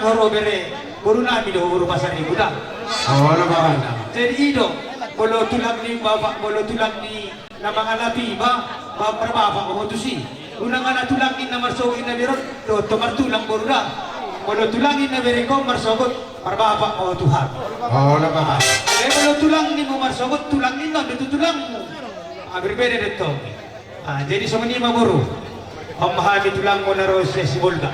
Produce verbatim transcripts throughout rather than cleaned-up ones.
Ro bere, boru nami do boru Pasaribu da. Jadi i do, molo tulang ni bapak, molo tulang ni na mangalap i ba, ba marbapak ma ho tusi. Unang ala tulang ni na marsogot i na bere on, dohot ho martulang boru da. Molo tulang ni na bere on marsogot, marbapak ma ho tu hami. Jadi molo tulang ni mu marsogot, tulang ni na on do tu tulangmu. Berbeda do tong. Jadi songon i ma boru. On ma hami tulangmu na ro sian Sibolga.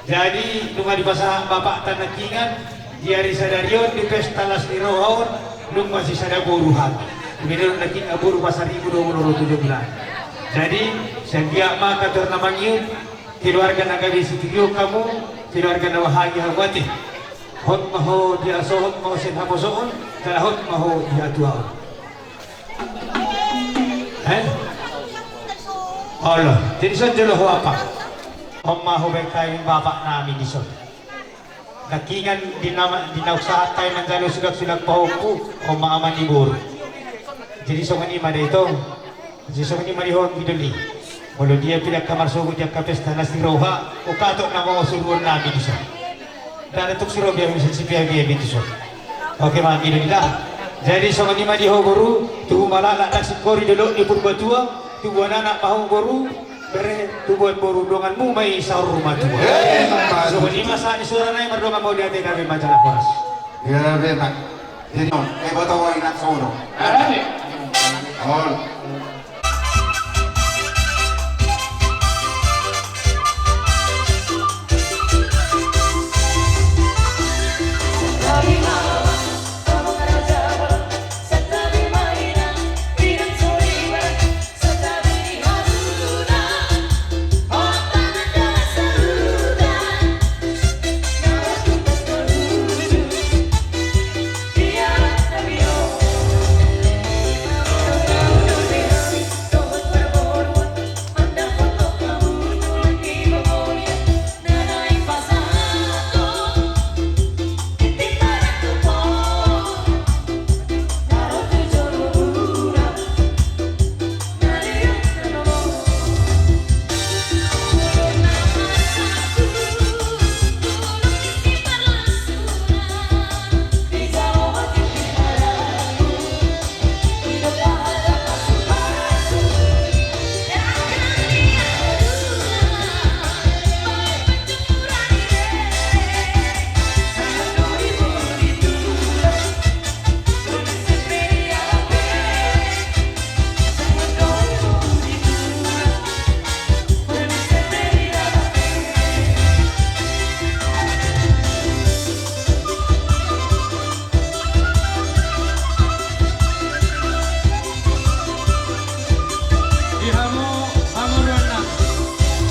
Jadi nunga dipasahat bapakta nangkiningan, di ari sadari on di pesta las ni roha on, nunga sisada boru hami. Jadi nangkiningan boru Pasaribu do molo ro tu jolo. Jadi sian dia ma kator na mangiut, keluarga na gabe sitiruon hamu, keluarga na bahagia hamu ate. Hot ma ho di asohot ma ho sian haposoon, jala hot ma ho di hatuaon. Olo, jadi songon jolo ho apa? On ma ho baen hami bapak nami dison. Nangkiningan di na, di na sahat hami manjalo sulak-sulak pahompu, on ma ama ni boru. Jadi songon i ma da i tong. Jadi songon i ma di ho anggi doli. Molo dia pe di angka marsogot di angka pesta las ni roha, o katok nama o suruon nami dison. Dana tuk siro biar bisa sipiabiabi tu son. Oke ma anggi doli da. Jadi songon i ma di ho boru, tubu ma laklak ndang singkoru di dolok ni Purbatua, tubuan anak ma ho boru, bere tubuan boru donganmu ma i saur matua. Songon i ma sahat ni sora nai, mardongan ma ho di ate, gabe ma jala horas. Gabe ma. Jadi on, eh, boto wai nak sono. Ol. Di hamu hamu ruanna.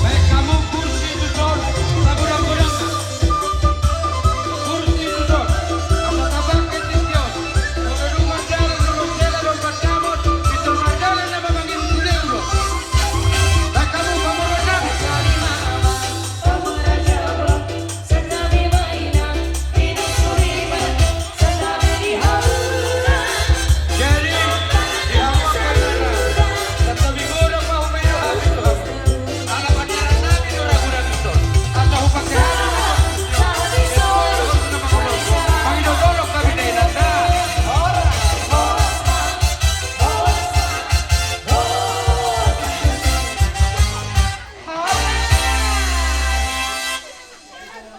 Baen hamu kursi tu son, sagodang-godangna. Kursi tu son. Asa tabangke tingki on. Molo dung mardalan, molo dung mardalan, molo dung mardalan, na mamangihut tu lehu do. Baen hamu hamu ruanna.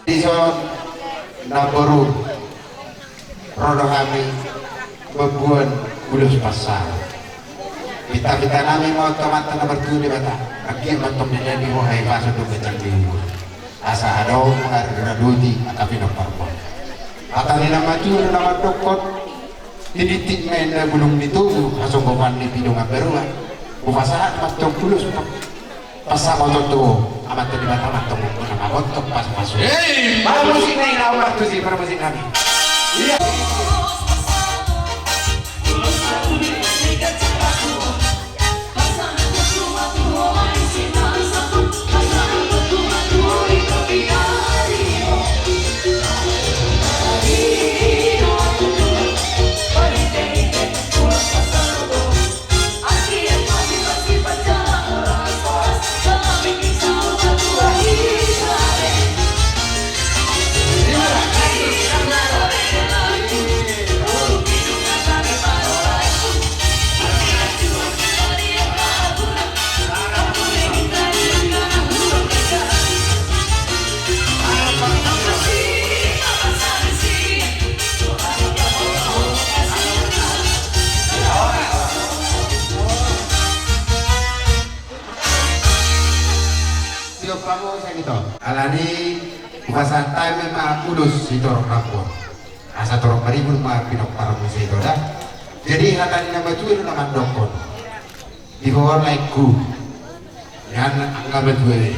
Dison, namboru, ro do hami mamboan ulos pansaor. Pinta-pinta nami ma tu Amanta na martua Debata, anggiat ma tong didadi roha i, pasu dohot ganjang ni umur. Asa adong mangaradoti angka pinompar. Hata ni na matua na mandokkon, tinintin ma inna bulung ni tobu, hasonggopon ni pidong ambarua. Hupasahat ma tong ulos pa- Pasahaton tu Amanta Debata ma tong, na manggontong pasupasu. Hei! Parmusik nai, na martusi parmusik nami. Iya. Pasahat hami ma ulos sitorop rambu on. Asa torop maribur ma pinompar muse i, da. Jadi hata ni na matua do na mandokkon. Di ho laengku. Nian angka matua i.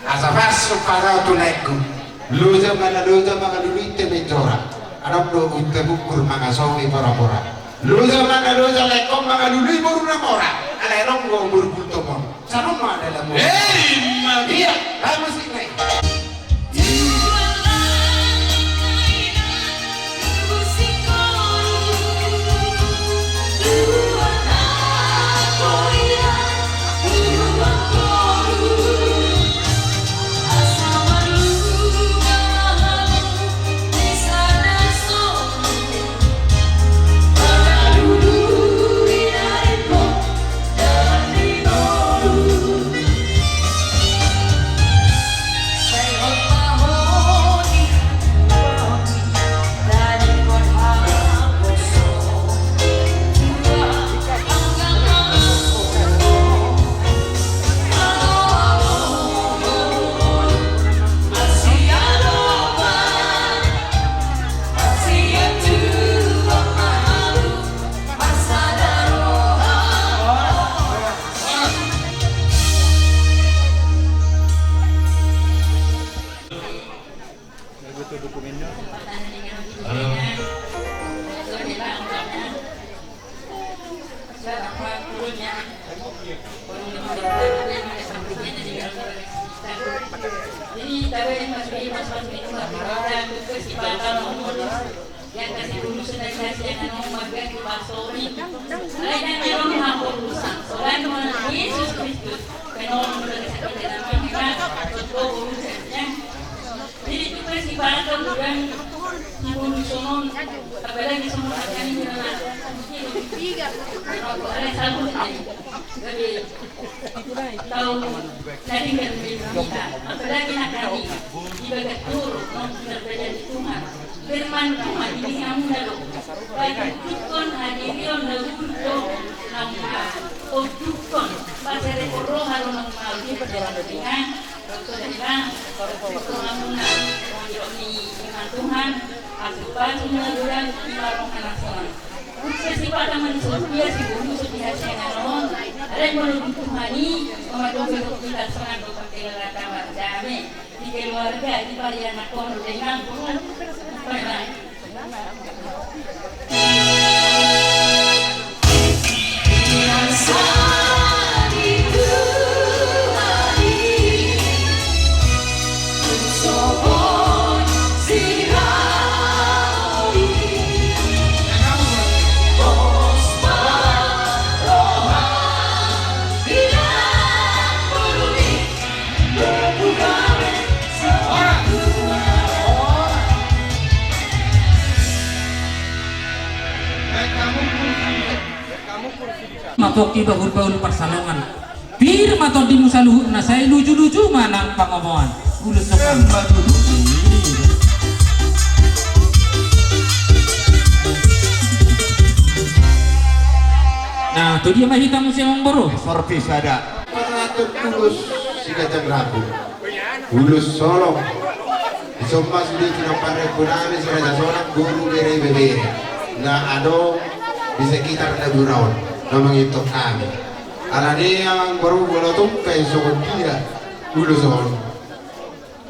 Asa pas pasahat tu laengku. Loja ma na loja mangalului tebe jora. Adong do unta bungkur mangasongi pora-pora. Loja ma na loja laengkon mangalului boru na mora. Alai adong do boru bultomon. Sanon ma dalam. Eh, ima. Ia, bagus ini. Jadi, tabe yang masuk di mas-mas itu, yang kasih lulus dan kasih yang anu, maka dipasoni. Lain yang anu, hampir urusan. Soalnya cuma Yesus Kristus. Kenal udah sakit dan apa, kita cukup urusan, ya. Jadi, itu kan si Pak Anto bilang, si Bulu Sonon, apalagi semua akan ini, nah, ada satu, tapi tahu, tadi kan kita, apalagi anak kami, di bagian turun, mau kita belajar di Tuhan. Firman Tuhan ini kamu lalu. Baik, tukon hadirion lalu, lalu, tukon, pasal roh, lalu, lalu, kita jalan dengan, Tuhan, asupan na godang di warung anak soal. Sipata mansur dia si bulu setia siang anon. Ada yang perlu ditemani, mama dosa kita serang dosa kita lata damai di keluarga, di parian anak kono dengan. Mapongki bahul-bahul parsalongan. Pir ma tondimu saluhutna, sai luju-luju ma nang pangomoan. Ulos sopan. Nah, tu dia ma hita muse, amang boru? Sorpi sada. Panatur ulos si kacang rabu. Ulos solong. Dison ma sude pinompar ni ompunami si Raja Sonang, boru, bere, ibebere na adong di sekitar Natura on na mangihuthon hami. Alani i, amang boru, molo tung pe songon dia ulos on,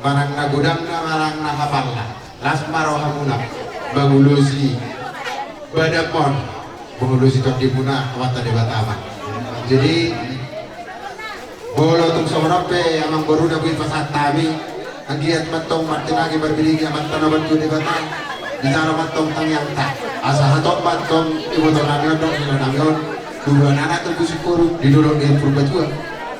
manang na godangna manang na hapalna, las ma rohamuna mangulosi badanmon, mangulosi tondimuna, Amanta Debata ma. Jadi, molo tung songon on pe, amang boru, na boi pasahat hami, anggiat ma antong martinangi marbirigi Amanta na martua Debata, dijalo ma antong tangiangta, asa hatop ma antong ibotonami on dohot helanami on, tubuan anak tu pusu boru di dolok ni Purbatua.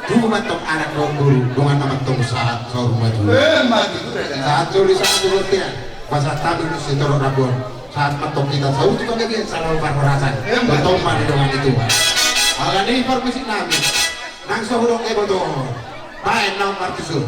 Tubu ma antong anak dohot boru, donganna ma antong sahat saur matua. Eh, mati tu, eh. Sahat solu, sahat tu bontean. Pasahat hami ulos sitorop rambu on. Sahat ma antong hita saur tu panggabean, saur tu parhorasan. Eh, mati. Antong ma di dongan ni Tuhan. Alani i, parmusiknami, nang so hudok iboto, baen naung martusu.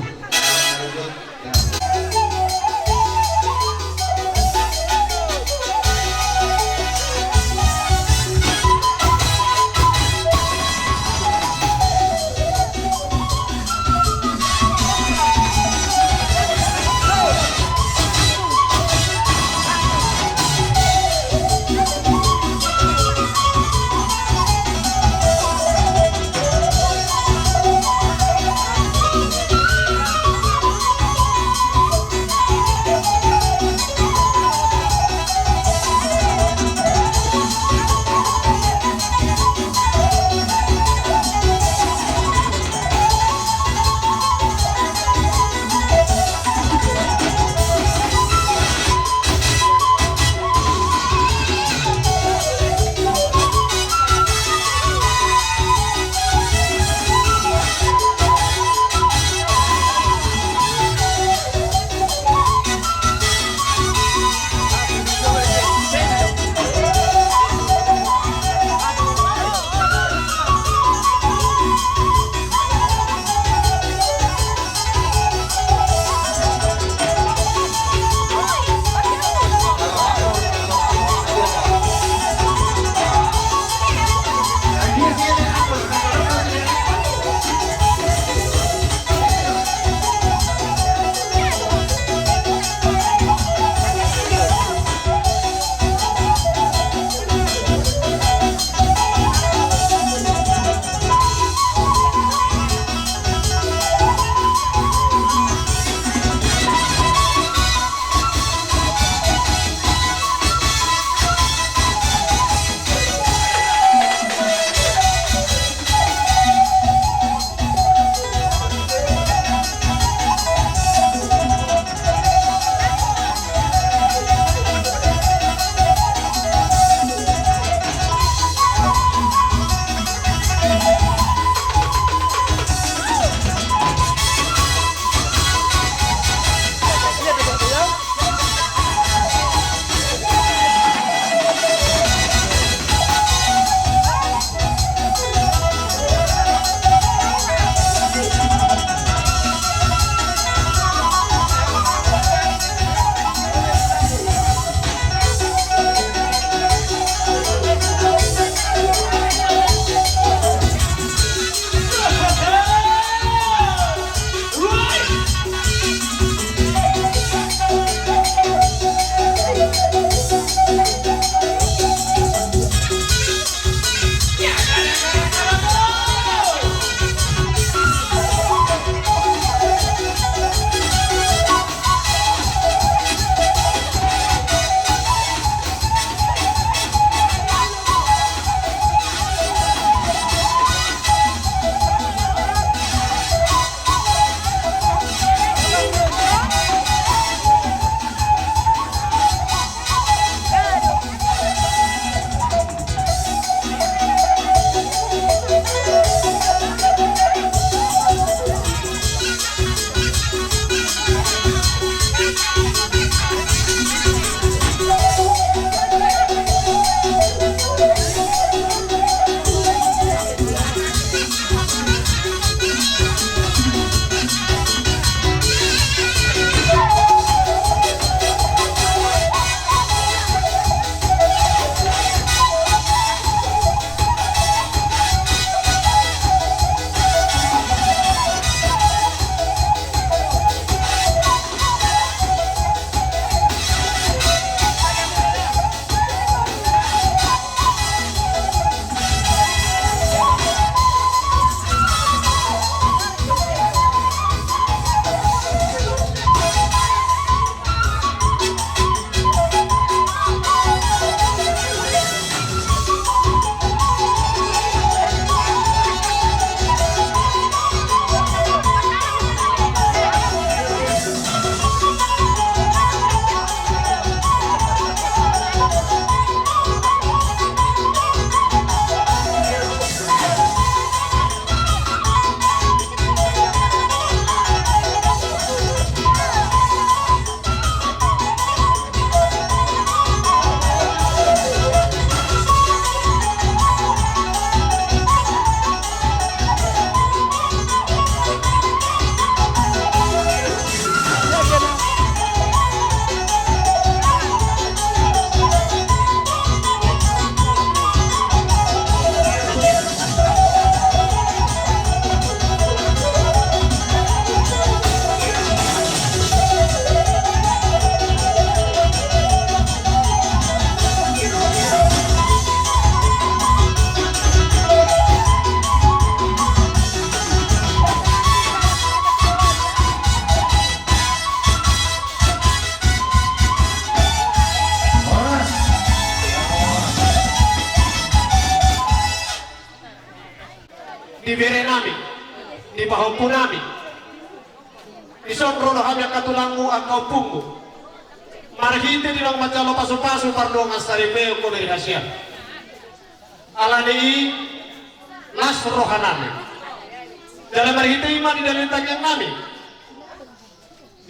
Berenami, di pahompunami. Dison ro do hami angka tulangmu, angka ompungmu. Marhite di naung manjalo pasupasu pardongan saripeon ho dari hasian. Alani i las rohanami. Jala marhite i ma di dalil tangiangnami.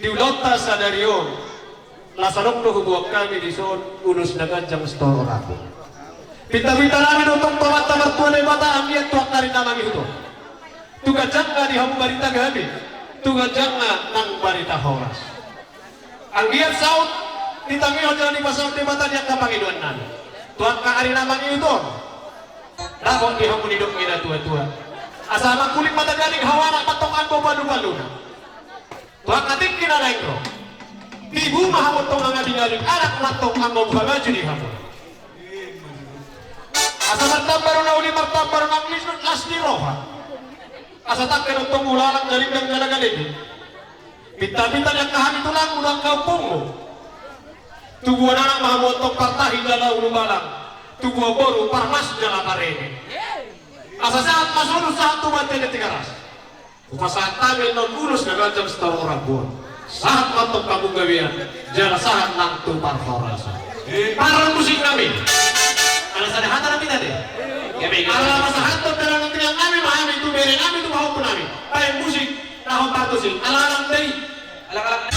Di ulaonta sadari on, las adong do huboan hami dison ulos na ganjang sitorop rambu. Pintapintanami do tong tu Amanta Martua Debata anggiat tu angka ari na mangihut on. Tu ganjangna di hamu barita gabe, tu ganjangna nang barita horas. Anggiat saut ditangihon jala dipasaut Debata di angka pangidoannami. Tu angka ari na mangihut on, dapot di hamu nidok ni natuatua. Asa mangkuling mata gading hamu anak mantong anggo palupaluna. Tu angka tingki na naeng ro. Tibu ma hamu tong angabingaling anak mantong anggo buha baju di hamu. Asa martamba do na uli, martamba do na lisut, las ni roha. Asa tangke do tong ulalang, galinggang jala galegung. Pintapinta ni angka hami tulangmu, angka ompungmu. Tubuan anak ma hamu tong partahi jala ulubalang. Tubuan boru parmas jala pareme. Asa sahat ma solu sahat tu bontean ni Tigaras. Hupasahat hami annon ulos na ganjang sitorop rambu on. Sahat ma tong hamu gabean, jala sahat nang tu parhorasan. Parmusik nami. Ala sada hata nami tadi. Ala pasahathon dalan ni tangiangnami ma hami tu berenami, tu pahompunami. Baen musik, taho parmusik. Ala alang dei. Alang-alang.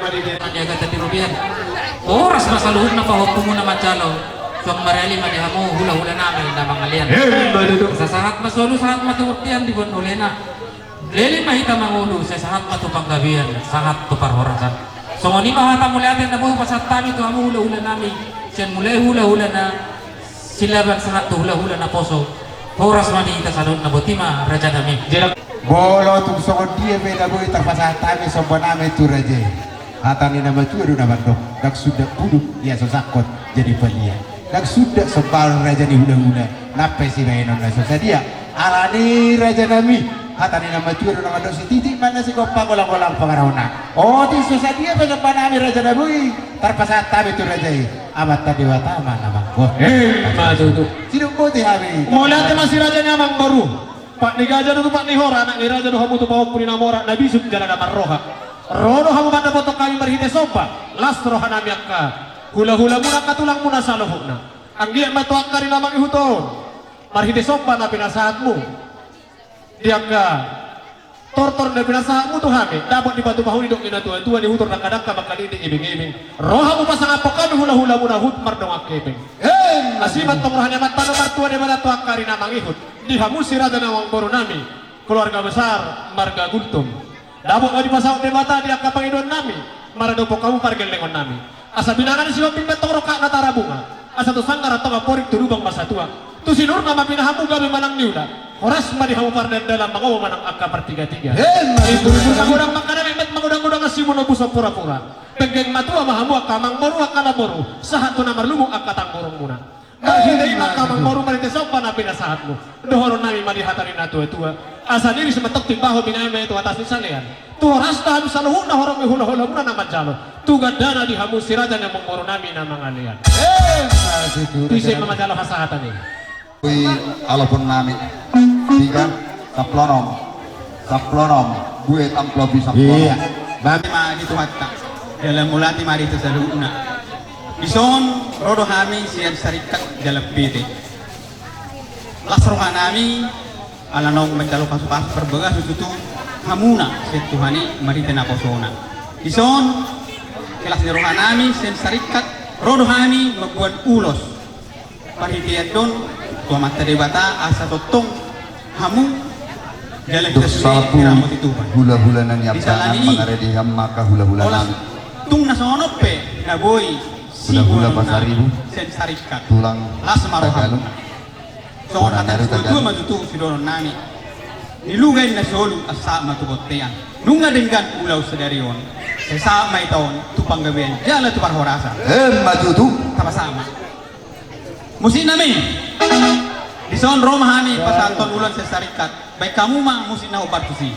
Di agatan di robean. Horas ma saluhutna pahompumuna manjalo. Suang marali ma di hamu hulahula nami na mangalean. Emma tutu. Asa sahat ma solu, sahat ma tu bontean, di bontean na. Leleng ma hita mangolu, sai sahat ma tu panggabean, sahat tu parhorasan. Songon i ma hata mauliate na boi hupasahat hami tu hamu hulahula nami. Sian mulai hulahula na Silaban sahat tu hulahula naposo. Horas ma di hita saluhutna, boti ma raja nami. Molo tung songon dia pe na boi tarpasahat hami somba nami tu raja i, hata ni na matua do na mandok: Ndang sundat buduk ia so sangkot jadi palia, ndang sundat sombaon raja ni hulahula, nang pe sibahenon na so sadia. Alani raja nami, hata ni na matua do na mandok: Sititi ma na sigompa, golang-golang pangarahutna. Otik so sadia pe somba nami raja na boi tarpasahat hami tu raja i, Amanta Debata ma na manggohi. Emma tutu. Sidung boti hami. Mauliate ma si raja ni amangboru. Pat ni gaja do tu pat ni hora, anak ni raja do hamu tu pahompu ni na mora, na bisuk jala na marroha. Ro do hamu mandapothon hami marhite somba, las roha nami angka hulahulamuna, angka tulangmuna saluhutna. Anggiat ma tu angka ari na mangihut on, marhite somba na pinasahatmu, di angka tortor na pinasahatmu tu hami, dapot dipatupa ho didok ni natuatua, dihutur dangkadangka mangkalindik ibingibi. Ro hamu pasangaphon hami hulahulamuna huhut mardongan hepeng. Emma tutu. Asi ma antong roha ni Amanta na martua Debata tu angka ari na mangihut, di hamu si raja ni amangboru nami, keluarga besar marga Gultom. Dapot ma dipasaut Debata di angka pangidoan nami, maradophon hamu pargellengon nami. Asa binanga ni Sihombing ma antong rongkapna tarabunga, asa tu sanggar antong amporik tu lubang ma satua. Tu sinurna ma pinahanmu gabe manang niula, horas ma di hamu pardalandalan, mangomo manang angka partigatiga. Emma tutu. Magodang mangkadang, metmet magodanggodang, asi manobu so purapura. Penggeng matua ma hamu angka amangboru, angka namboru, sahat tu na marlumuk angka tanggurungmuna. Marhite i ma angka amangboru, marhite somba na pinasahatmu, dohonon nami ma di hata ni natuatua: Asa niri simantok timbaho, binahen ma i tu atas ni salean. Tu horasna hami saluhutna horong ni hulahulamuna na manjalo, tu gandana di hamu si raja ni amangboru nami na mangalean. Emma tutu. Ise ma manjalo hasahatan i? Ui, alopon nami. Tiga, sampulu onom. Sampulu onom. Dua, sampulu onom. Iya. Boti ma di Tuhanta. Jala mauliate ma di hita saluhutna. Dison ro do hami sian Saringkat jala Pete. Las roha nami ala naung manjalo pasupasu parbagason tutu hamuna sian Tuhan i marhite naposona. Dison, las ni roha nami sian Saringkat, ro do hami mamboan ulos parhitean on tu Amanta Debata, asa tongtong hamu jala hita sude diramoti Tuhan. Hulahula na niapdangan, mangarade hamu ma angka hulahula nami. Tung na songon on pe na boi, hulahula Pasaribu, sian Saringkat, tulang Tagalung. Songon hata ni natuatua ma tutu sidohonon nami: Niluga inna solu, asa sahat ma tu bontean. Nunga denggan ulaon sadari on, sai sahat ma hita on tu panggabean jala tu parhorasan. Emma tutu. Tapasahat ma. Musik nami. Dison ro ma hami pasahathon ulos sian Saringkat. Baen hamu ma musik na hombar tusi.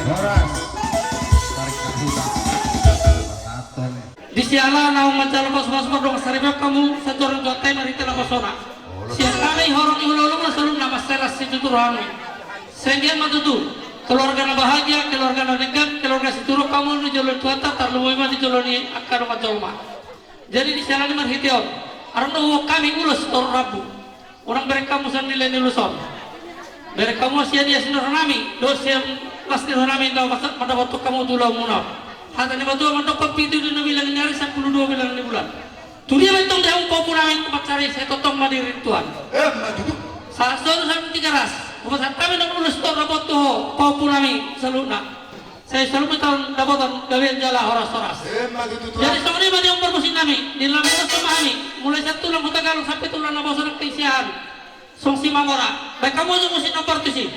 Horas. Tarik kahuta. Pasahathon. Di siala naung manjalo pasupasu mardongan saripeon hamu, sahat tu ari on tu hata i marhite naposona. Sian hami horong ni hulahulamuna saluhutna, mansai las situtu rohami. Sai anggiat ma tutu keluarga na bahagia, keluarga na denggan, keluarga situruk hamu di jolo ni Tuhanta, tarlumobi ma di jolo ni angka dongan jolma. Jadi di siala ni marhite on, adong do huboan hami ulos sitorop rambu. Unang bereng hamu sian nilai ni ulos on. Bereng hamu sian ias ni rohanami dohot sian las ni rohanami na mandapothon hamu tu ulaonmuna on. Hata ni matua mandokhon: Pitu di na bilang ni ari, sampulu dua bilang ni bulan. Tu dia ma antong di hamu pahompunami tu mansari, sai tongtong ma dirintuan. Emma tutu. Sahat solu sahat tu Tigaras. Hupasahat hami ma ulos sitorop rambu on tu ho pahompunami saluhutna. Sai saluhutna ma antong dapotan gabean jala horas-horas. Emma tutu. Jadi songon i ma di hamu parmusik nami, di na mangihut ma hami, mulai sian tulang Hutagalung sampe tulang naposo nang Siahaan, songon i ma mora. Baen hamu ma musik na hombar tusi.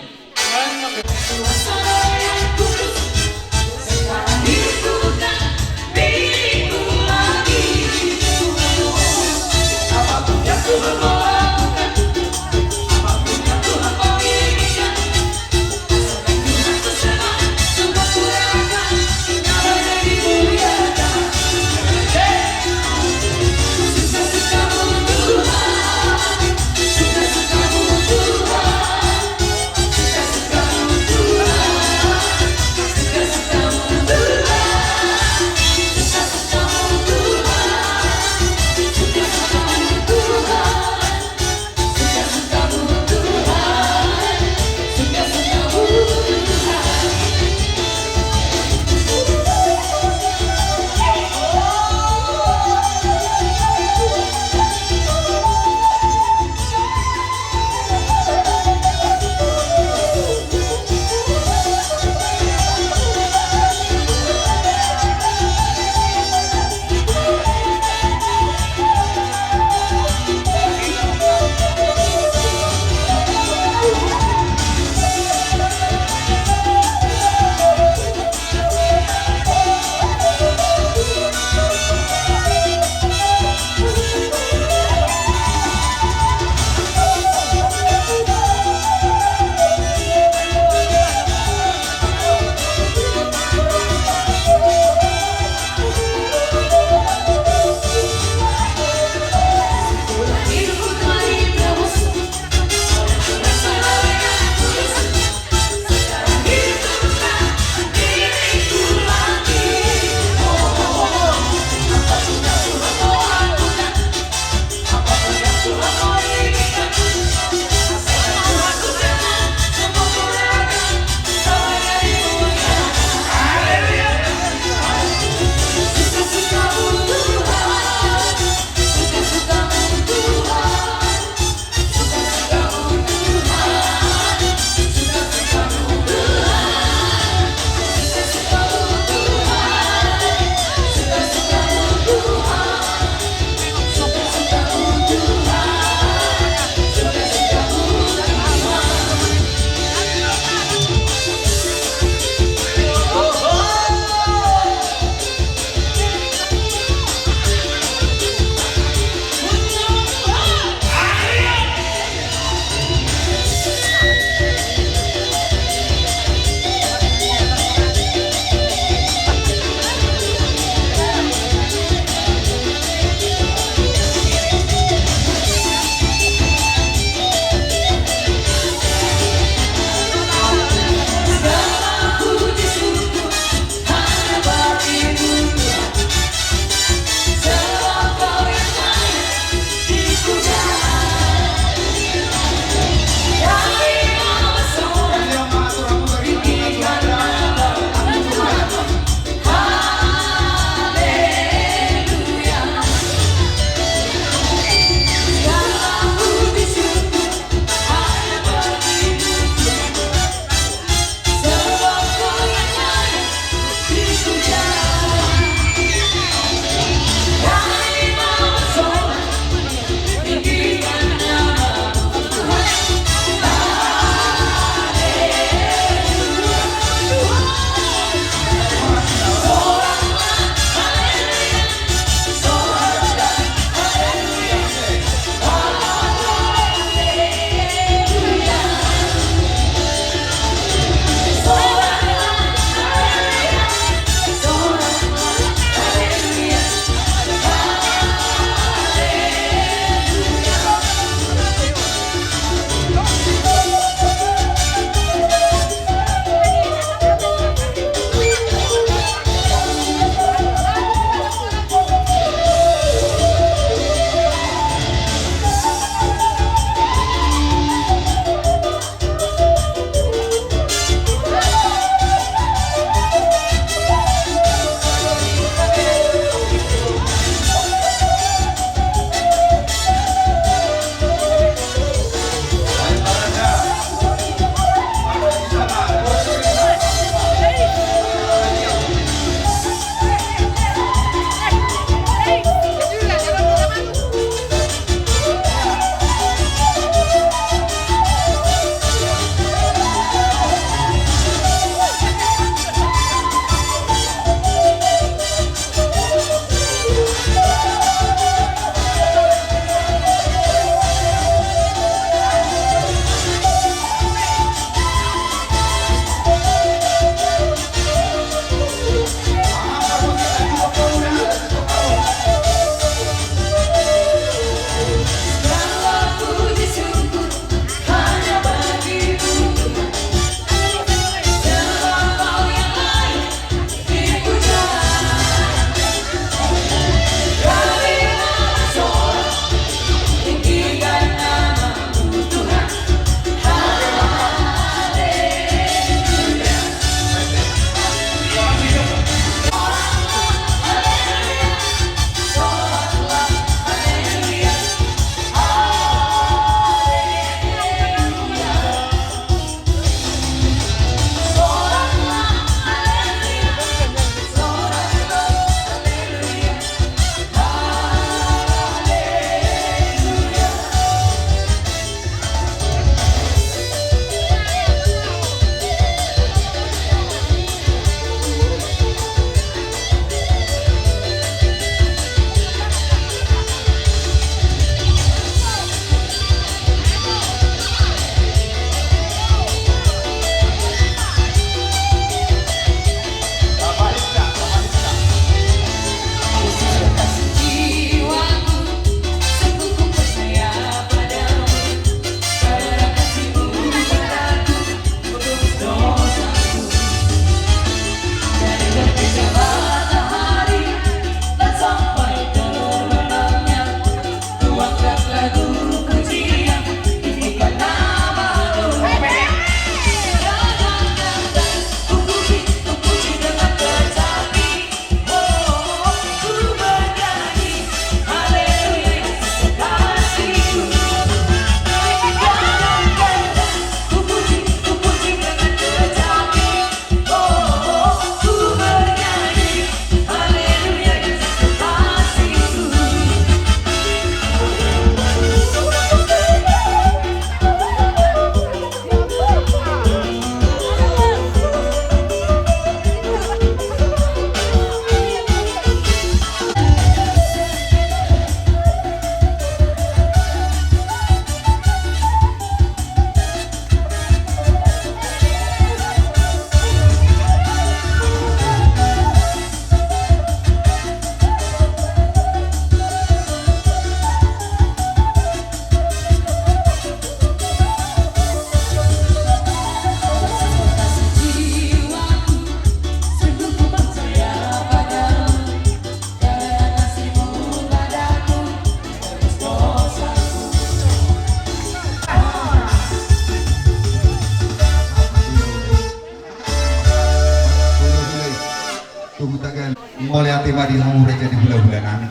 Ima di hamu raja ni hulahula nami.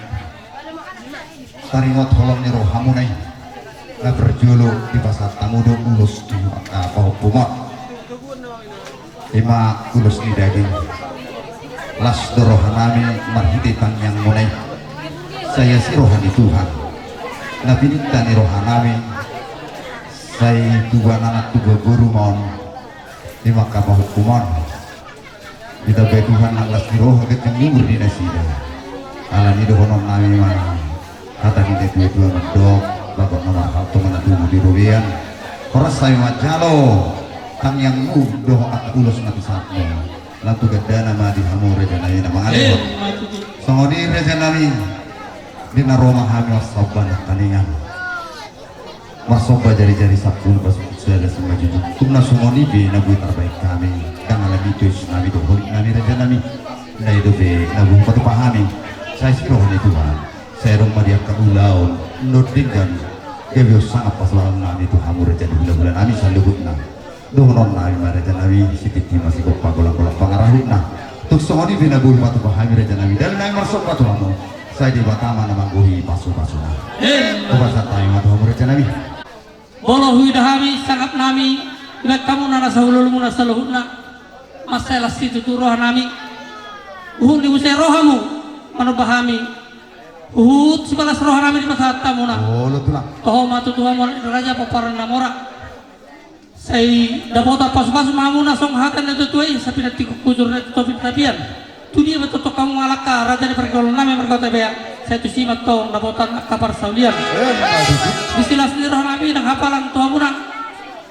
Taringot holong ni rohamuna i, na parjolo dipasahat hamu do ulos tu angka pahompu ma. Ima ulos ni daging. Las do roha nami marhite tangiangmuna i. Sai asi roha ni Tuhan na pininta ni roha nami. Sai tubuan anak tubuan boru ma on. Ima angka pahompu ma on. Ditambai Tuhan nang las ni roha, ganjang ni umur di nasida. Alani dohonon nami ma hata ni natuatua mandok, bagot na marhalto ma na tubu di robean. Horas hami manjalo tangiangmu dohot angka ulos na dipasahatmu. Lam tu gandana ma di hamu raja nami na mangalehon. Songon i raja nami, di na ro ma hami marsomba nangkaningan. Marsomba jarijari sampulu, pasupasuna sada simanjujung. Tung na songon i pe na boi tarbahen hami, ndang alani tois nami dohot holik nami raja nami. Na i dope na boi patupa hami. Sai asi roha ni Tuhan. Sai adong ma di angka ulaon na denggan, gabe on sangap pasahaton nami tu hamu raja ni hulahula nami saluhutna. Dohonon nami ma raja nami, sitinti ma sigompa, golanggolang pangarahutna. Tung songon i pe na boi patupa hami raja nami, dalil nami marsomba tu hamu. Sai Debata ma na manggohi pasupasuna. Emma. Hupasahat hami ma tu hamu raja nami. Molo huida hami sangap nami, dibahen hamu na nasa hulahula muna saluhutna. Mansai las situtu roha nami. Huhut ni muse rohamu manomba hami. Huhut sipalas roha nami dipasahat hamuna. Olo tulang. Toho ma tutu hamu raja pomparan na mora. Sai dapotan pasupasu ma hamuna songon hata ni natuatua i, sai pinantikkon hujur na di topi ni tapian. Tu dia ma tongtong hamu mangalangka raja ni parngoluon nami marga Hutabean, sai tusi ma tong dapotan angka parsaulian. Di silas ni roha nami nang hapalang tu hamuna.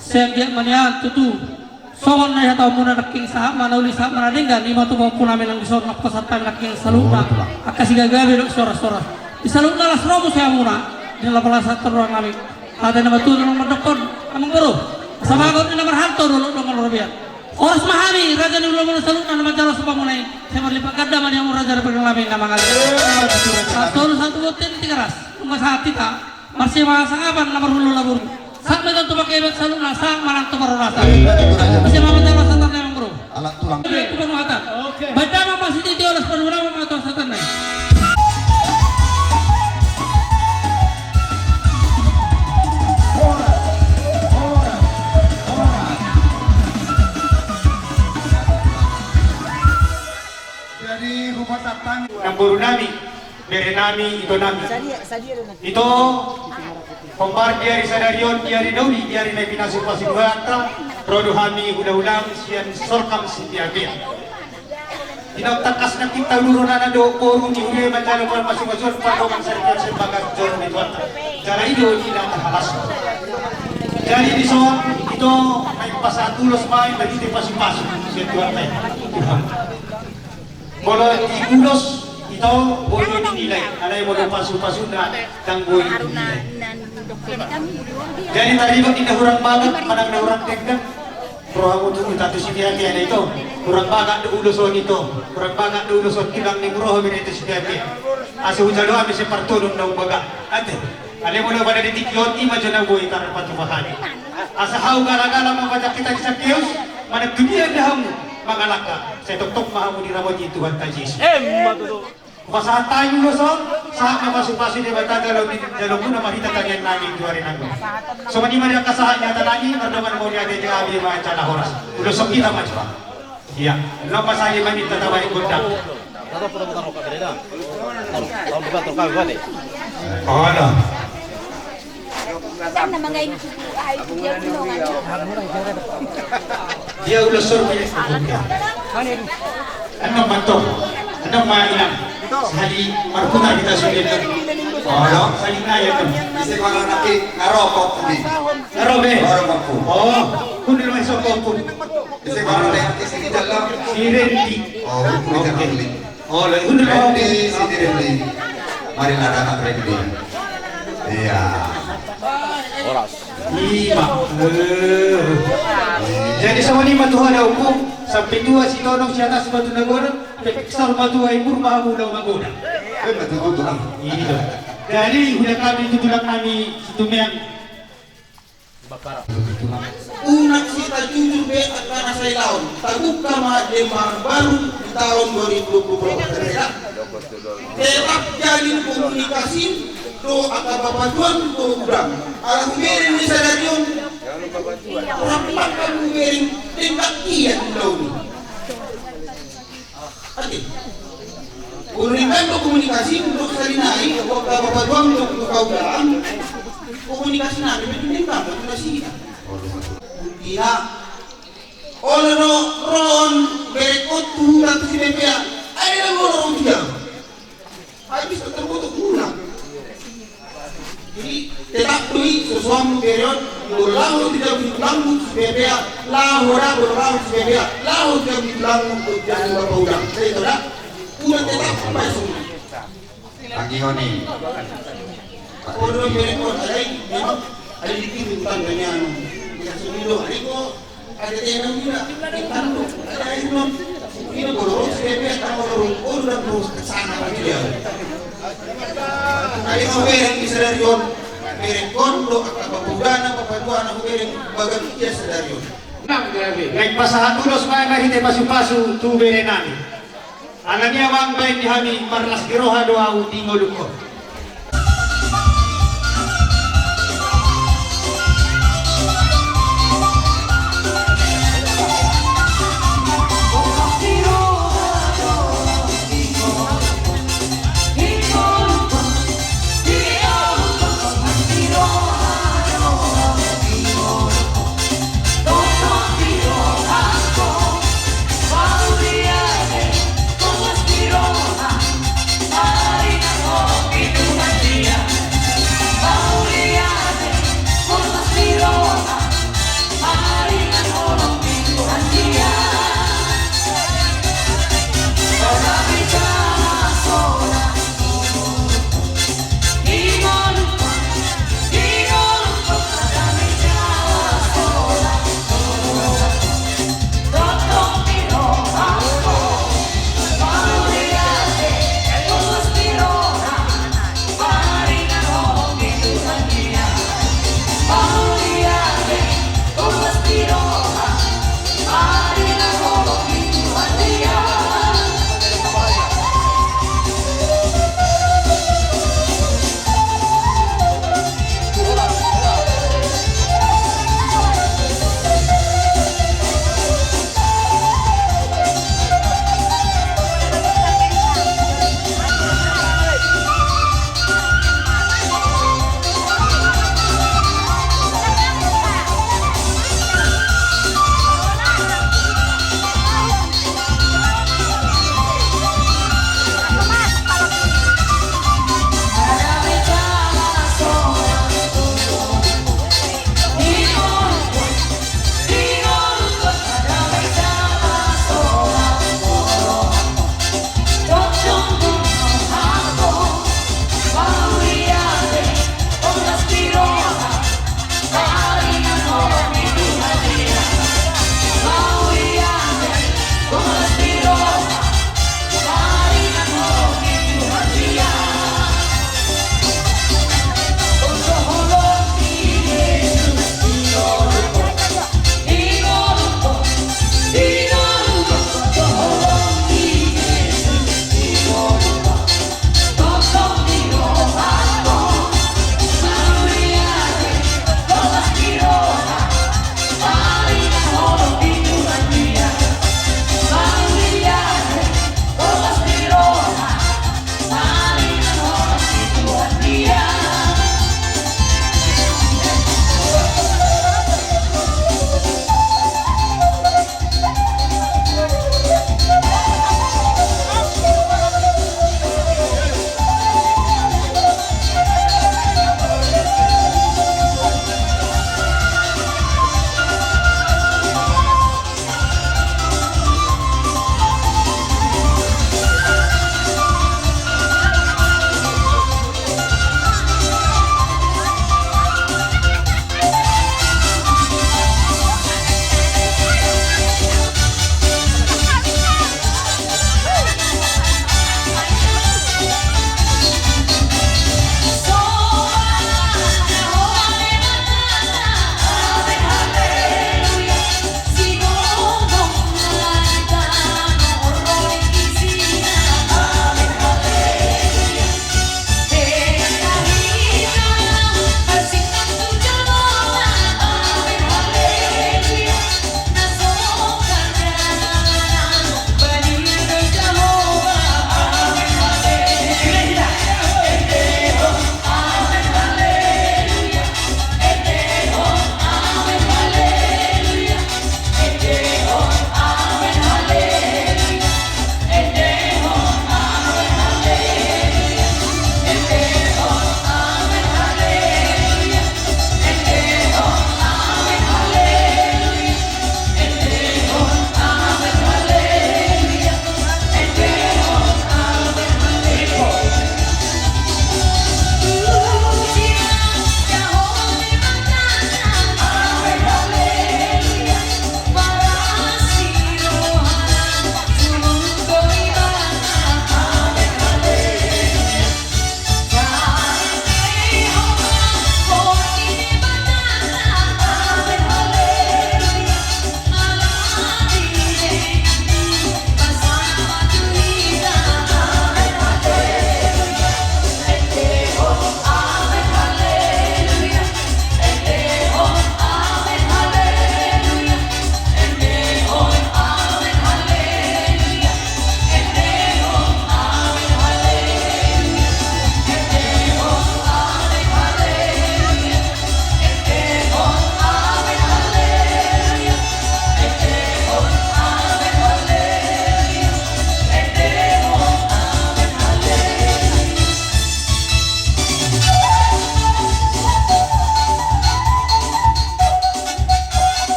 Sai anggiat ma nian tutu songon na dihatahonmuna nangkin sahat ma na uli sahat ma na denggan, ima tu pahompu nami nang dison nang pasahat nami nangkin saluhutna. Angka sigagabe dohot sisorasora. Di saluhutna las roha muse hamuna. Di na lapalas hata roha nami. Hata ni na matua do mandokkon, amang boru. Asa bagot ni na marhalto do dongan robean. Horas ma hami raja ni hulahula muna saluhutna na manjalo sombamuna i. Sai marlipat ganda ma di hamu raja ni parngoluon nami na mangalehon. Satu satu boten di Tigaras. Nunga sahat hita. Marsimasangapan na marhulahula boru. Sahat ma i tong tu pangkeban saluhutna, sahat ma nang tu parhorasan. Ise ma manjalo sahatna amang boru. Alat tulang. Oke. Bahen damang ma sititi, olas paduahon ma tu sahatna i. Jadi hupasahat hami nang boru nami, bere nami, ito nami. Ito, hombar di ari sadari on, di ari na uli, di ari na pinasupasu Tuhanta, ro do hami hulahulam sian Sorkam Sitiabea. Di na tangkas nangkin taulurhon anak dohot boru ni huria manjalo pasupasu pardongan saripeon sian bagas joro ni Tuhanta. Jala i do di na tahalas. Jadi dison ito, naeng pasahat ulos ma i marhite pasupasu sian Tuhanta i. Tuhan. Molo di ulos ito boi do dinilai, alai molo pasupasuna ndang boi dinilai. Jadi taribot ni na hurang bagak manang na hurang denggan, ro hamu tu huta tu Sitiabea ito, hurang bagak do ulos on ito, hurang bagak do ulos on, tulang ni muraho bere tu Sitiabea. Asa hujalo hami sian partolun na umbagak. Ate. Alai molo pada di tingki on ima jo na boi tarpatupa hami. Asa hau galagala ma patak hita di Sakeus, manang tu dia do hamu mangalangka, sai tongtong ma hamu diramoti Tuhanta Jesus. Emma tutu. Pasahat hami ulos on, sahat ma pasupasu ni Debata jalo ni, jalo muna marhite tangiang nami tu ari na uli. Songon i ma di angka sahat ni hata nami, mardongan mauliate, gabe ma jala horas. Ulos on hita ma coba. Ia, nang pasali ma minta tabaen gondang. Ada. Dia ulos on. Enom ma tong. Enom ma inang. Sahali marputar hita sude. Olo, sahali nai enom. Ise ma anakki, nga ro pahompu. Nga ro be. Nga ro pahompu. Oh, hundul ma i so pahompu. Ise ma anakki, si Rijal do? Si Rendi. Oh, Rijal. Oke. Oh, hundul ma i. Rendi, si Rendi. Mari na anak Rendi. Ia. Horas. Ima. Eh. Jadi songon i ma tu hata ompu, sampe tua sitonong, si atas batu na godang, pe sor ma tua, imur ma hamu na manggoda. Ima tutu, tulang. Iya. Jadi huida hami tu tulang nami Situmeang. Unang sitajujur be angka na sailaon, tabuka ma lembar baru di taon dua ribu dua puluh empat. Tetap jalin komunikasi dohot angka bapa tuang dohot godang. Ala hubereng ni sadari on, rap ma hamu hubereng denggan ia di ulaon i. Ate. Molo denggan do komunikasi dohot sarinai, dohot angka bapa tuang dohot godang, komunikasi nami pe denggan do komunikasi. Ia. Olo do ro on bereng on tu huta tu Sipepea. Ai dang olo ro tu dia. Habis terkutuk ulang. Jadi tetap do i so suam bereng on. Molo laho tu jabu ni tulangmu Sipepea, laho da, molo laho tu Sipepea, laho tu jabu ni tulangmu, tu jabu ni bapa ulang. Jadi ito da. Ulang tetap sampai semua. Tangihon i. Olo bereng on alai memang ada di kiri utang danianu. Kita sudah do alai ko ada tenang juga. Kita do ada air non. Ini kalau Sipepea, kalau ro, olo dang ro sana dia. Alai hubereng i sadari on. Bereng on do angka bapa tuangna, bapa tuangna hubereng bagas ia sadari on. Nang gabe ngai pasahat ulos ma marhite pasu-pasu tu bereng nami. Alani i amang, baen di hami marlas ni roha do ahu di ngolungkon.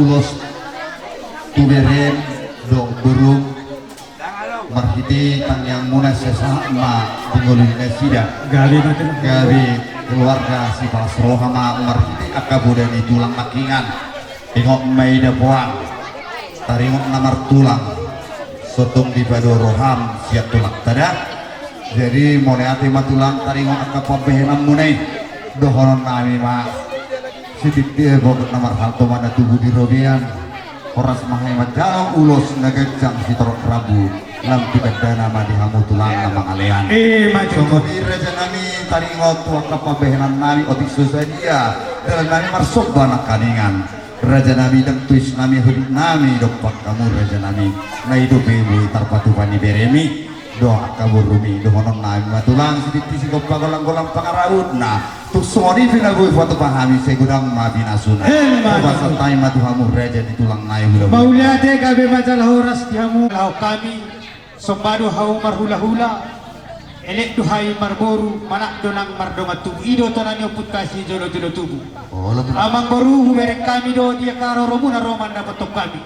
Ulos tu berem dohot borum, marhite tangiangmuna sahat ma di ngolu ni nasida. Gabe ma tulang. Gabe keluarga sipalas roha ma marhite angka poda ni tulang nangkiningan. Ingot ma i dapotan, taringot na martulang, so tung dipatupa roham sian tulangta da. Jadi mauliate ma tulang taringot angka pambahenanmuna i. Dohononnami ma, sititi bogot na marhalto ma na tubu di robean. Horas ma hami manjalo ulos na ganjang sitorop rambu, lam tu tandana ma di hamu tulang na mangalean. Eh, maju. Songon i rajanami, taringot tu angka pambahenannami, otik so sadia dalannami marsomba nangkiningan. Rajanami, ndang toisnami huduknami dompak hamu rajanami, na i dope boi tarpatupa ni beremi dohot angka borumi. Dohononnami ma tulang, sititi sigompa, golang-golang pangarahutna. Tung songon i pe na boi patupa hami, sai godang ma pinasuna. Emma tutu. Hupasahat hami ma tu hamu raja ni tulang nai hula-hula. Mauliate, gabe ma jala horas di hamu. Laho hami, somba do hamu marhula-hula. Elek do hami marboru, manat do nang mardongan tubu. I do tona ni ompunta sijolo-jolo tubu. Olo tulang. Amangboru, hubereng hami do di angka roromuna ro mandapothon hami.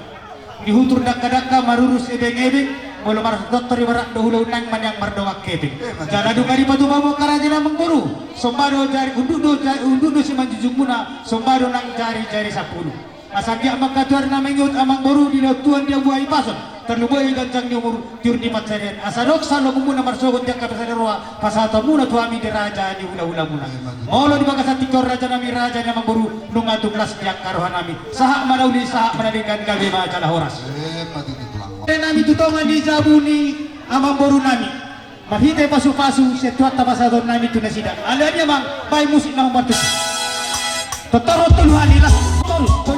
Di hutur dangka-dangka marurus ebeng-ebeng, molo martontor ibarat do hula unang maniang mardongan kepeng. Jala dung dipatupa hamu angka raja ni amangboru, somba do jari unduk do, jari unduk do simanjujungmuna, somba do nang jari-jari sampulu. Asa anggiat ma angka tuari na mangihut amangboru, dilehon Tuhan dia buah hipason, tarlumobi ganjang ni umur, tiur ni pansarian. Asa dohot salonganmuna marsogot di angka pasada roha, pasahatonmuna tu hami di raja ni hula-hulamuna. Molo di bagasan tingki on rajanami, raja ni amangboru, nunga tung las di angka rohanami. Sahat ma na uli, sahat ma na denggan, gabe ma jala horas. Emma tutu tulang. Rajanami, tu tonga ni jabu ni amangborunami, marhite pasu-pasu sian Tuhanta pasahatonnami tu nasida. Alani amang, baen musik na hombar tu. Tortor tolu hali, las. Tortor.